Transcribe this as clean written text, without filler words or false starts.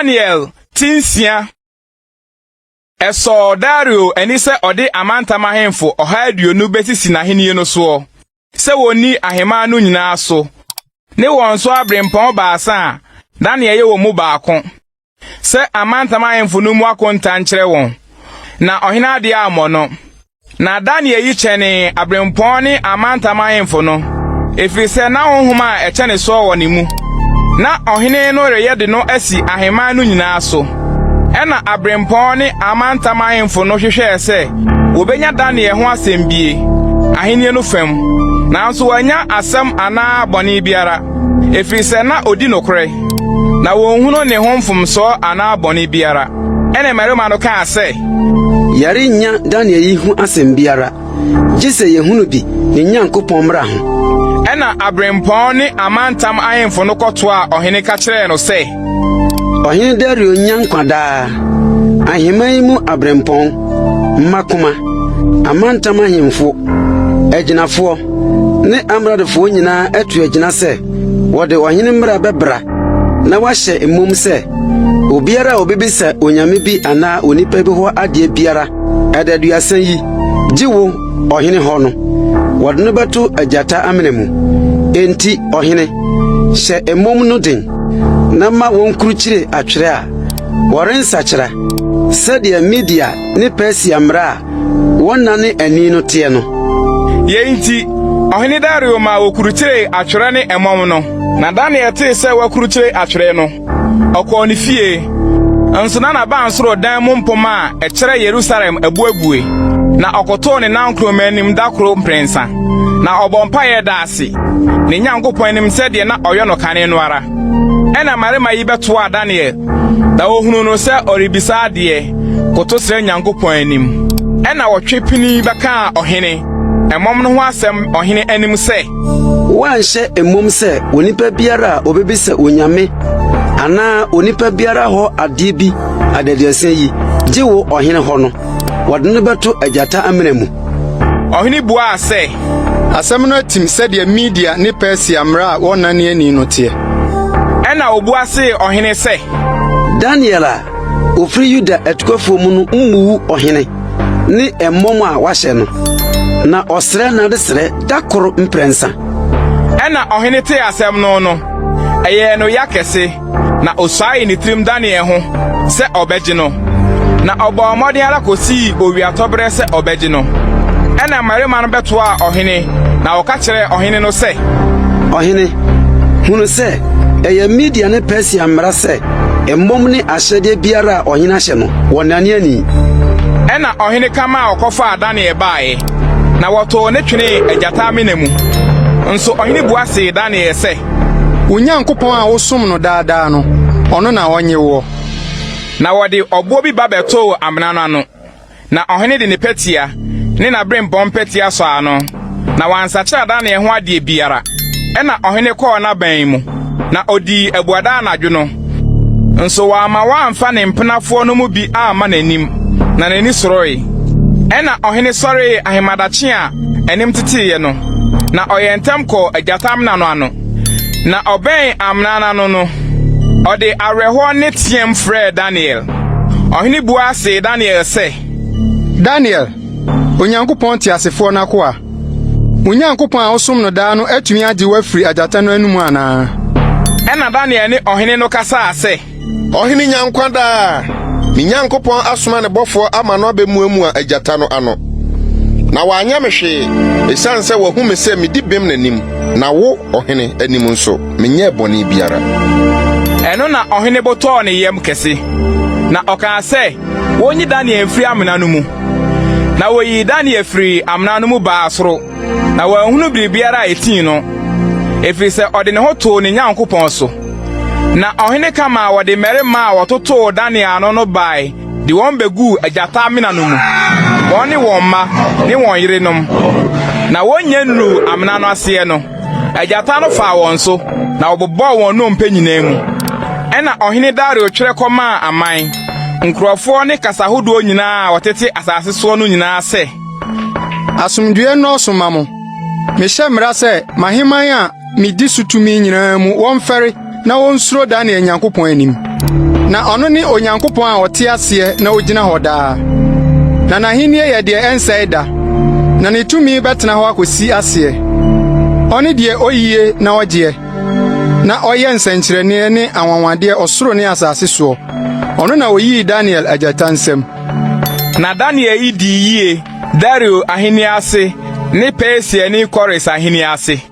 Daniel ti nsia. Ɛsɔɔ Dario ani sɛ ɔde amantam ahemfo 120 besisi n'ahenni no soɔ, sɛ wonni ahemman no nyinaa so, ne wɔn so abirɛmpɔn 3 a Daniel yɛ wɔn mu baako, sɛ amantam ahemfo no mu akonta nkyerɛ wɔn, na ɔhene adeɛ ammɔ no. Na Daniel yi kyɛnee abirɛmpɔn ne amantam ahemfo no, ɛfiri sɛ na honhom a ɛkyɛne soɔ wɔ ne mu. Na ɔhene no reyɛ de no asi ahemman no nyinaa so. Ɛnna abirɛmpɔn ne amantam ahemfo no hwehwɛɛ sɛ wobenya Daniel ho asɛm bie, ahenni no fam, nanso wɔannya asɛm anaa bɔne biara, ɛfiri sɛ na odi nokorɛ, na wɔnhunu ne ho mfomsoɔ anaa bɔne biara. Ɛnna mmarima no kaa sɛ, Yɛrennya Daniel yi ho asɛm biara, gye sɛ yɛhunu bi ne Nyankopɔn mmara ho. Ɛnna abirɛmpɔn ne amantam ahemfo no kɔtoaa ɔhene ka kyerɛɛ no sɛ, Ɔhene Dario nya nkwa daa. Ahemman yi mu abirɛmpɔn, mmakoma, amantam ahemfo, agyinafoɔ ne amradofoɔ nyinaa atu agyina sɛ wɔde ɔhene mmara bɛbra na wɔahyɛ mmom sɛ obiara a obebisa onyame bi anaa onipa bi hɔ adeɛ biara adaduasa yi, gye wo ɔhene hɔ no, wɔde no bɛto agyata amena mu. Enti ɔhene, hyɛ mmom no den na ma wɔnkrukyire atwerɛ a wɔrensakyera sɛdeɛ Media ne Persia mmara a wɔnnane ani no teɛ no. Yei nti, ɔhene Dario maa wɔkurukyeree atwerɛ ne ɛmɔm no. Na Daniel tee sɛ wɔakurukyere atwerɛ no, ɔkɔɔ ne fie. Nso na n'abansoro dan mu mpomma a ɛkyerɛ Yerusalem abuebue, na ɔkotoo ne nankoroma anim da koro mprɛnsa, na ɔbɔ mpaeɛ da ase, ne Nyankopɔn anim sɛdeɛ na ɔyɛ no kane no ara. Ɛnna mmarima yi bɛtoaa Daniel, na wɔhunuu no sɛ ɔrebisa adeɛ, koto srɛ Nyankopɔn anim. Ɛnna wɔtwe pinii bɛkaa ɔhene ɛmɔm no ho asɛm ɔhene anim sɛ, Woanhyɛ mmom sɛ onipa biara a obebisa onyame anaa onipa biara hɔ adeɛ bi adaduasa yi, gye wo ɔhene hɔ no, wɔde no bɛto agyata amena mu. Ɔhene buaa sɛ, Asɛm no atim sɛdeɛ Media ne Persia mmara a wɔnnane ani no teɛ. Ɛnna obua see ɔhene sɛ, Daniel a ofiri Yuda atukɔfoɔ mu no mmuwu ɔhene ne mmɔm a wahyɛ no, na ɔsrɛ n'adesrɛ da koro mprɛnsa. Ɛnna ɔhene tee asɛm no no, ɛyɛɛ no ya kɛse, na osuaee ne tirim Daniel ho sɛ ɔbɛgye no. Na ɔbɔɔ mmɔden ara kosii owiatɔberɛ sɛ ɔbɛgye no. Ɛnna mmarima no bɛtoaa ɔhene, na wɔka kyerɛɛ ɔhene no sɛ, Ɔhene, hunu sɛ ɛyɛ Media ne Persia mmara sɛ mmɔm ne ahyɛdeɛ biara a ɔhene ahyɛ no, wɔnnane ani. Ɛnna ɔhene ka maa wɔkɔfaa Daniel baeɛ, na wɔtoo no twenee agyata amena mu. Nso ɔhene bua see Daniel sɛ, Wo Nyankopɔn a wosom no daa daa no, ɔno na ɔnnye woɔ. Na wɔde ɔboɔ bi ba bɛtoo amena no ano, na ɔhene de ne pɛtea ne n'aberempɔn pɛtea sɔɔ ano, na wansakyera Daniel ho adeɛ biara. Ɛnna ɔhene kɔɔ n'aban mu, na odii abuada anadwo no. Nso wamma wɔamfa ne mpenafoɔ no mu bi amma n'anim, na n'ani soroe. Ɛnna ɔhene sɔree ahemadakye a anim teteeɛ no, na ɔyɛɛ ntɛm kɔɔ agyata amena no ano. Na ɔbɛn amena no ano no, ɔde awerɛhoɔ nne teɛm frɛɛ Daniel. Ɔhene bua see Daniel sɛ, Daniel, Onyankopɔn teasefoɔ no akoa, wo Nyankopɔn a wosom no daa no atumi agye wo afiri agyata no anom anaa? Ɛnna Daniel ne ɔhene no kasaa sɛ, Ɔhene nya nkwa daa! Me Nyankopɔn asoma ne bɔfoɔ ama no abɛmuamua agyata no ano, na wanyɛ me hwee, ɛsiane sɛ wahu me sɛ medi bem n'anim, na wo, ɔhene, anim nso, menyɛɛ bɔne biara. Ɛno na ɔhene bo tɔɔ ne yam kɛse, na ɔkaa sɛ wonyi Daniel mfiri amena no mu. Na woyii Daniel firii amena no mu baa soro, na wɔanhunu biribiara a etii no, ɛfiri sɛ ɔde ne ho too ne Nyankopɔn so. Na ɔhene ka maa wɔde mmarima a wɔtotoo Daniel ano no bae de wɔn beguu agyata amena no mu, wɔn ne wɔn mma ne wɔn yerenom. Na wonnya nnuruu amena no aseɛ no, agyata no faa wɔn so, na wɔbobɔɔ wɔn nnompe nyinaa mu. Ɛnna ɔhene Dario twerɛ kɔmaa aman, nkurɔfoɔ ne kasa hodoɔ nyinaa a wɔtete asase soɔ no nyinaa sɛ, Asomdwoeɛ nnɔɔso mma mo! Mehyɛ mmara sɛ m'ahemman a midi so tumi nyinaa mu wɔmfɛre na wonsuro Daniel Nyankopɔn anim. Na ɔno ne Onyankopɔn a ɔte aseɛ na ogyina hɔ daa. Na n'ahenni yɛ deɛ ɛnsɛe da, na ne tumi bɛtena hɔ akosi aseɛ. Ɔne deɛ oyie na ɔgyeɛ, na ɔyɛ nsɛnkyerɛnneɛ ne anwanwadeɛ ɔsoro ne asase soɔ. Ɔno na oyii Daniel agyata nsam. Na Daniel yi dii yie Dario ahenni ase ne Persiani Kores ahenni ase.